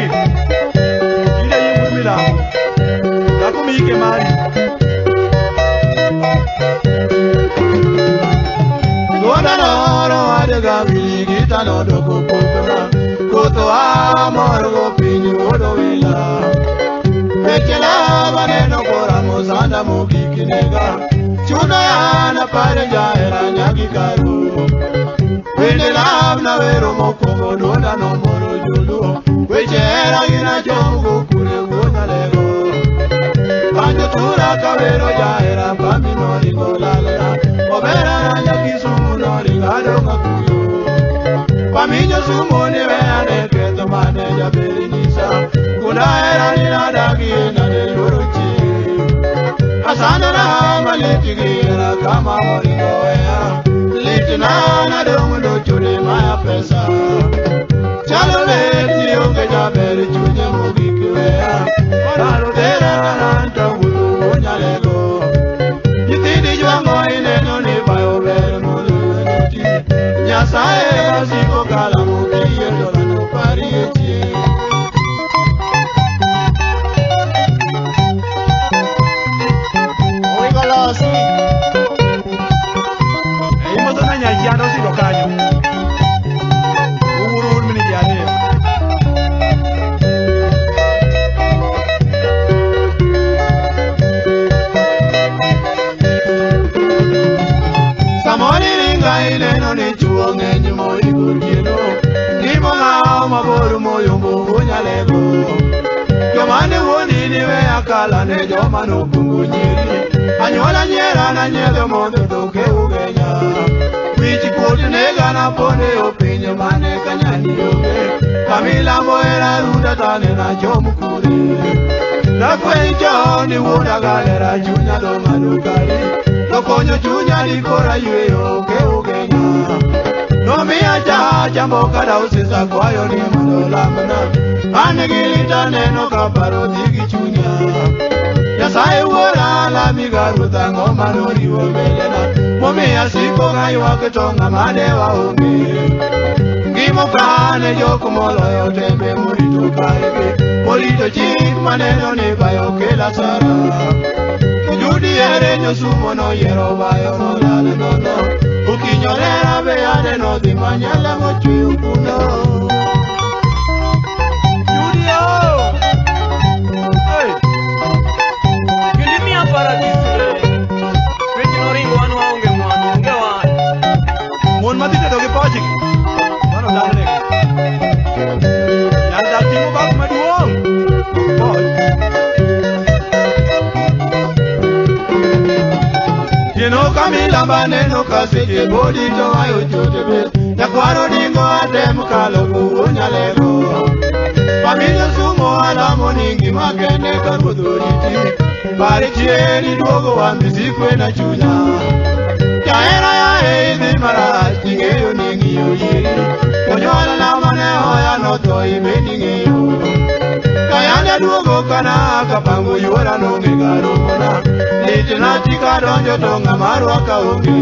Mogik. Ida yie milambo. Dhako miike mari. Duonda noro wadega wili gitano doko pokna. Kotho amor go piny wuod owila. Weche maneno koramo sanda mogik nega. Chuno an apare jahera nyagi karu. Wende lab na wero mokwongo duonda nomoro joluo. Weche hera gin achomgo kure wuod alego. Kanyo tura kawero jahera pami noringo lalna. Obera na Kisumu noringo adong' akuyo. Paminyo sumo ni weya ne ketho mane jaber nyisa. Kunda hera ni nadagi nade luoro chieng'. Asana na malit gi hera kama oringo weya. Litna nadong' dochode maya pesa. Chalo lit ni onge jaber chunye mogik weya. Paro tera kanan to wuotho nyalego. Nyithindi jwang'o ineno ni bayo ber moloyo nyoti. Nyasaye masiko kalamo kiyie to ng'ato parie chieng'. Oringo losi. E imoso na nyachianda osigo kanyo. Owuoro wuod min ji ariyo. Samoro iringa ineno ni chuo ng'eny moiko otieno. Nimo ng'awo mabor moyombo nyalego. Joma ne wuondi ni we akala ne joma nokungo nyieri. Anyuola nyiera nanyiedho mondo dhok e ugenya. Wich kuot nega naponde opinyo mane kanyani onge. Kamilambo era runda tane nachom kure. Nafweny chon ni wuoda galera chunya dong'ado kari. Nokonyo chunya dikora yweyo ke ugenya. Nomiya chacha moka dausisa kwayo ni mondo lamna. An gi lit aneno ka paro dhi gi chunya. Nyasaye wuora lamiga ruoth ang'o manoriwo mbelena. Momiyo asiko kaywak to ng'ama dewa onge. Gimokane jok moloyo tembe morito kargi. Morito chik maneno ni bayo kela sara. Judi ere nyosumo noyiero bayo nolal nono. Okinyorera be aneno dhi manyala mochweyo kuno. Judi oh! Hey! Kendo imiya paradis le. Weche noringo wan waonge mwandu, onge wach. Mon madhi tedo gi pochgi. Mano dalnegi. Nyar dak ting'o bag maduong'. Poch. Tieno kamilamba neno ka seche bodi to ayo chote bet. Nyakwaro dingo atem kalo kuo nyalego. Paminyo sumo alamo ni ngima kende ka ruoth oriti. Pari chien iduogo wambi sikwe na chunya. Jahera yae idhi marach ting'eyo ni ng'iyo iri. Jonyuolna mane oya notho ibe ning'eyo. Kayande duogo kana kapango yuora nonge garomona. Litna tika donjo to ng'ama rwaka onge.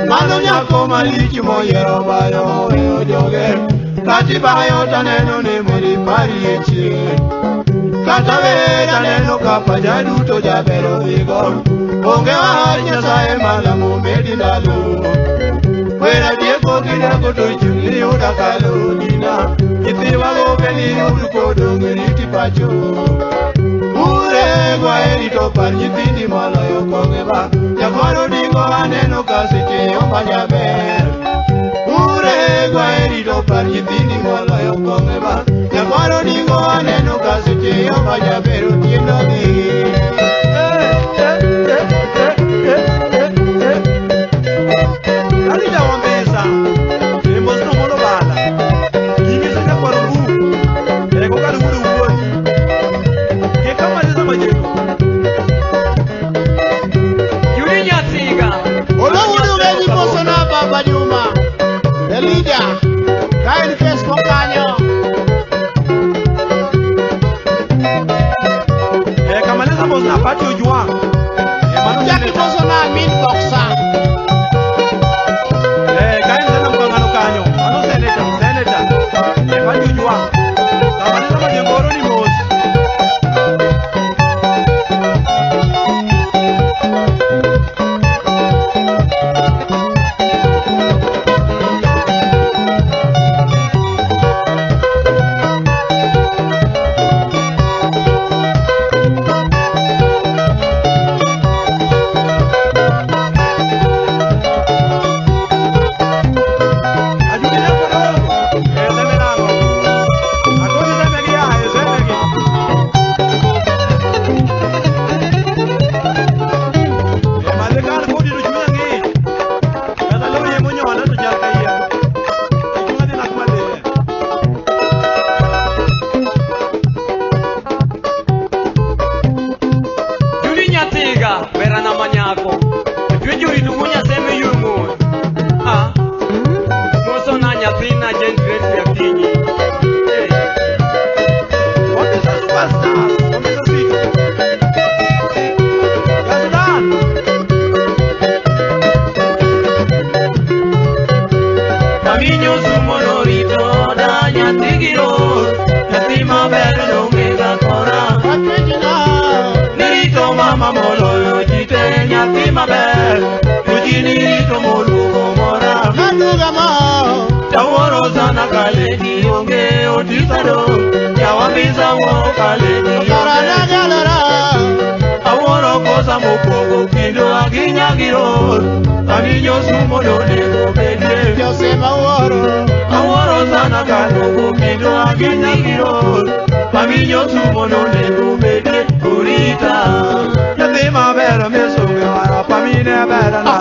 Mano nyako malich moyiero bayo moweyo joge. Katibayo taneno ni mondo iparie chieng'. Kata wer aneno ka pacha duto jaber odhigo. Onge wach Nyasaye malamo medi ndalo. Wera tieko kidako to chuni yuda kalo dina. Nyithiwa go be niyud kodong' riti pacho. Ure gwaheri to par nyithindi moloyo kong'e ba. Nyakwaro dingo aneno ka seche yomba jaber. Ure gwaheri to par nyithindi moloyo kong'e ba. Nyakwaro dingo aneno ka seche yomba jaber otieno dhi. Kalija wambesa. E mosno mono bala. Inyiso nyakwaro bu. E koka wuod wuon. Ke kama sama jeko. Yudi nyathiga. Olowuod Ugenya mosona Baba Juma. The leader. Ka en kes giro nyathi maber nong'ega kora nirito mama moloyo ji te nyathi maber to ji nirito moluongo mora Taworo sana kaledi onge otisado Jawamisa wuoro kaledi onge Awuoro kosa mopogo kendo aginya giro Aminyo sumo nonego bedie Awuoro sana kalogo kendo aginya giro Aminyo sumo nonego bedie Urita Nyathi maber misunge wara pamine berna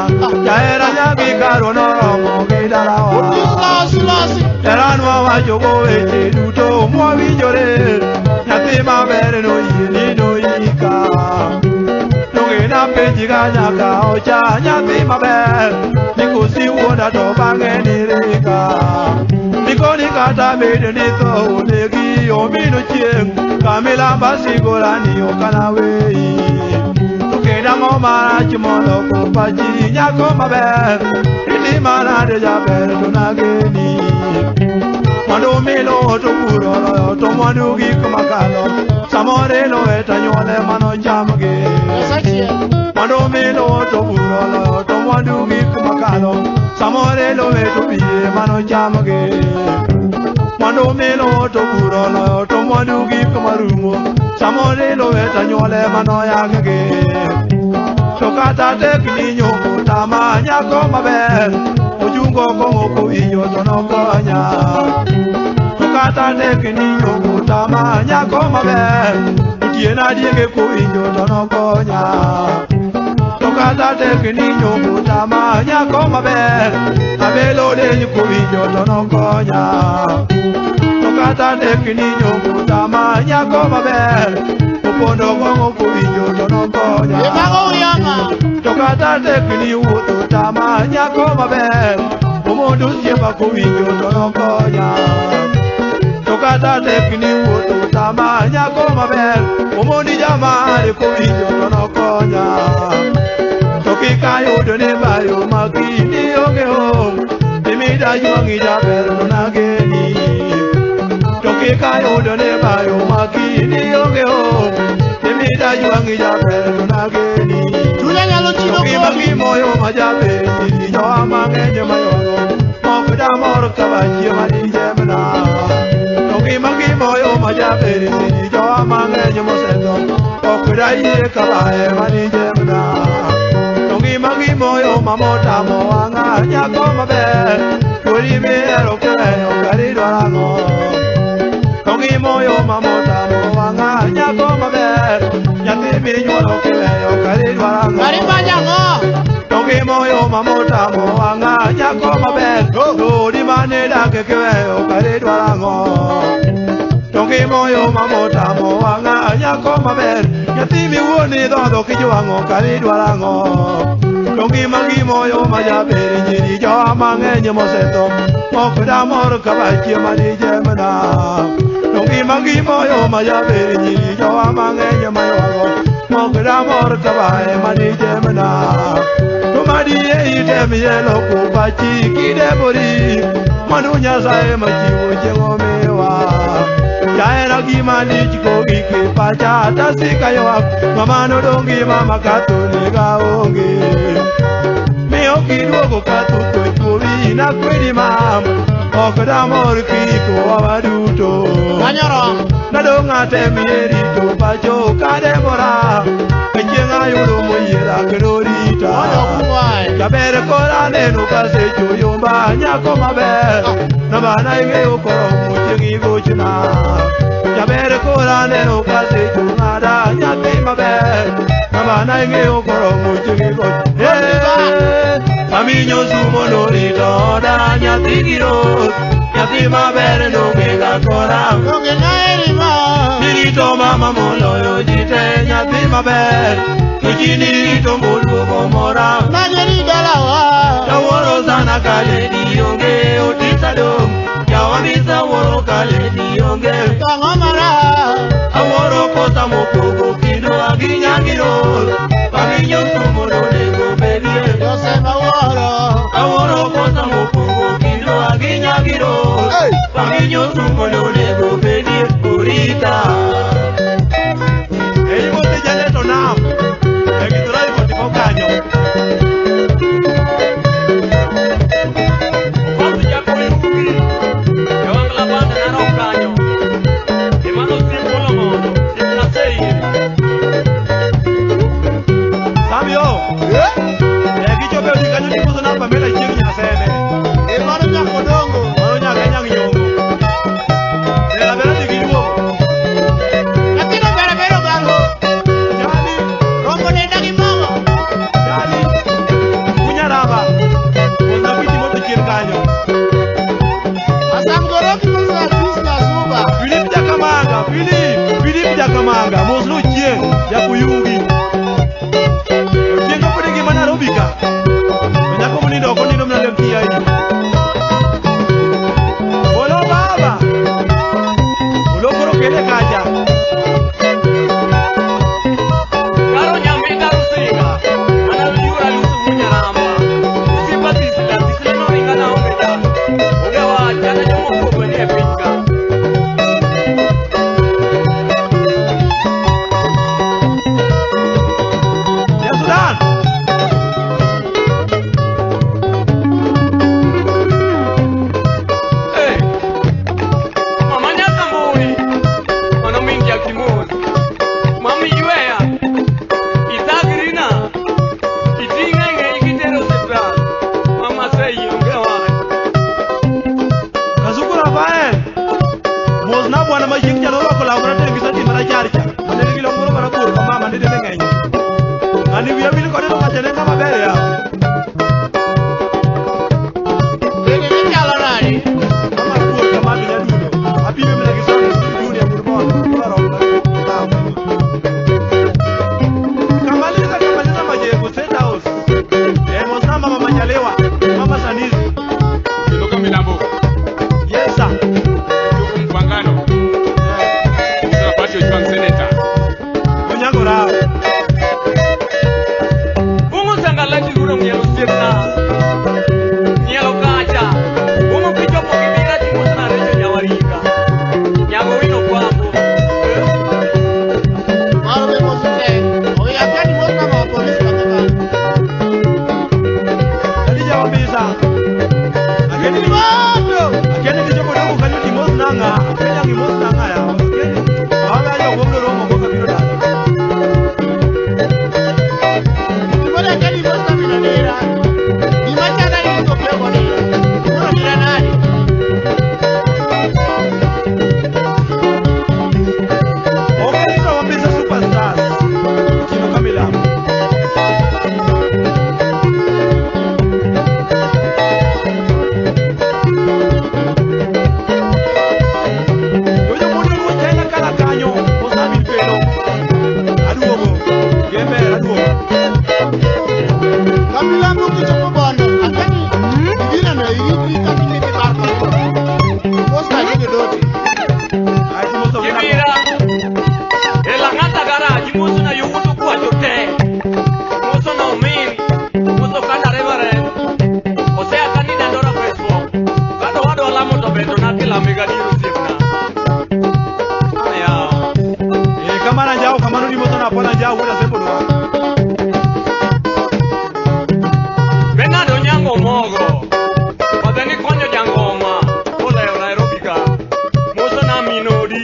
Jahera nyagi karo noromo gi dalawa Jaranwa wacho go weche duto mwawinjore Nyathi maber noyie ni noika Nong'ina penji ga nyaka ocha nyathi maber Mikosi wuonda to bang'e nirika Nikoni kata bed ni tho onegi omino chieng' Kamilamba sigora ni ok anaweyi To kendo ang'o marach mondo kopachi nyako maber Itima nade jaber to nageni Mwandu miluwo to bura oloyo to mwandu gik makalo Samoro iluwe to anyuole manochamgi Mwandu miluwo to bura oloyo to mwandu gik makalo Samoro iluwe to biye manochamgi Mwandu miluwo to bura oloyo to mwandu gik marumo Samoro iluwe to anyuole manoyang'gi To kata tek ni nyombo tama nyako maber Ochungo kong'o kowinjo to nokonya To kata tek ni nyombo tama nyako maber Otiena diege kowinjo to nokonya To kata tek ni nyombo tama nyako maber Abelo deny kowinjo to nokonya To kata tek ni nyombo tama nyako maber Opondo kong'o kowinjo to nokonya To kata tek ni wuotho tama nyako maber Omondo osiepa kowinjo to nokonya To kata tek ni wuotho tama nyako maber Omondi jamare kowinjo to nokonya To kik ayudo ni bayo maki ni onge hom Timida jwang'i jaber to nageni To kik ayudo ni bayo maki ni onge hom Timida jwang'i jaber to nageni Ngima gimoyo majaber nyiri jowa mang'eny maywago Ok damor ka bachie manijemna To ngima gimoyo majaber nyiri jowa mang'eny mosetho Ok dayie ka bae manijemna To ngima gimoyo mamotamo wang'a nyako maber Chuori mihero kiweyo kari dwarang'o To gimoyo mamotamo wang'a nyako maber Nyathi minyuolo kiweyo kari dwarang'o To gimoyo mamotamo wang'a nyako maber Odi mane dake kiweyo kari dwarang'o To gimoyo mamotamo wang'a nyako maber Nyathi miwuon idhodho kijwang'o kari dwarang'o To ngima gimoyo majaber nyiri jowa mang'eny mosetho Ok damor ka bachie manijemna To ngima gimoyo majaber nyiri jowa mang'eny maywago Ok damor ka bae manijemna To madie item yelo pachi kidebori Mwandu Nyasaye machiwo chieng' omiwa Jahera gima lich kogik e pacha tasika ywak Ng'ama nodong' gi mama kathonega onge Miyo kiduogo ka thuth ochuowi nakwedi mam Ok damor kikowa waduto Nadong' atemie rito pacho kadembora E chieng' ayudo moyiera kendo rita Jaber koro aneno kasecho yomba nyako maber Nabana ing'eyo koromo chieng' igochna Jaber koro aneno kasecho ng'ada nyathi maber Nabana ing'eyo koromo chieng' igochna Aminyo sumo norito oda nyathi giro Nyathi maber nong'ega kora Nirito mama moloyo ji te nyathi maber To ji nirito moluongo mora Jawuoro sana kaledi onge otisa dong' Jawamisa wuoro kaledi onge Awuoro kosa mopogo kendo aginya giro Aminyo sumo nonego bedie Awuoro kosa mopogo kendo aginya giro Aminyo sumo nonego Kamanga, mos no chieng', jakuyugi. Ochieng' kapod ngima Nairobi ka. To nyako monindo oko nindo mana lep PID. Olo baba. Olo koro kele kacha. Karo nyambita rusinga. Mana yura lusu munyaramba. Usipa tisla, tisla no ringa na ometa. Onge wa chana jomo kuwe ni e piny ka. Ya Sudan. Hey, mama nyakamburi. Mano mingi ya kimozi. Mami yuea. Itagrina. Itingenge ikitero sepra. Mama sei onge wa. Kasuku Rafael. Mos na bwana ma chieng' cha norwako law marateng' gi sati marachar cha. Mane nigi law moro marabor ka mama ne dende ng'eny. Ng'ani wiya wil kode to pache ne ng'ama ber yawa. Bende ne chalo nade? Mama kuor kama to nyadundo. Apime mana gi somo junior wuod bondo. Koro romna. Kamaliza kamaliza majengo State House. Eh, mos na mama Majaliwa. Mama Sanizi. Kendo ka milambo, Yes sir. chopo Mpangano, Eh, Mr. Ojwang Senator. Onyango Rao. Bungu sangalati guro ng'ielo osiepna. Ng'ielo kacha. Bungu kichopo kibira timosna recho nyawarika. Nyago wino kwambo. Maro be mos te. Oya kani mos na ma polis ka ka. Khadija Wambisa. Akeni ni Moto. Akeni ni chopo dogo kanyo ti mos nang'a. Akeni ang mos nang'a ya. Akeni. Awa yo gomdo romo go kabiro dala. Gimoro kani mos na mina dera. Gima chanda ni ko pego dera. Koro dera nade? Orchestra Wambisa Superstars. Tino Kamilambo. Jojo mondo ruo China kala kanyo. Mos na min pelo. Aduogo. Gembe aduogo. Kamilambo kichopo bondo. Akani igina no igikri kaka idhi bar kod. Mos na jojo doti. Ai ti mos Kibira. E lang'ata garage moso na yowuoto kwacho te. Moso na omin. Moso kanda reverend. Osea kanida ndora Facebook. Kado wadwa lamo to beto na kilame gadier osiepna. Aya. Eh, kamano njao kamano ni moto na pona njao wuod asembo dwa. Bernard Onyango Mogo. Odhi ni konyo jangoma. Olewo Nairobi ka. Moso na minodi.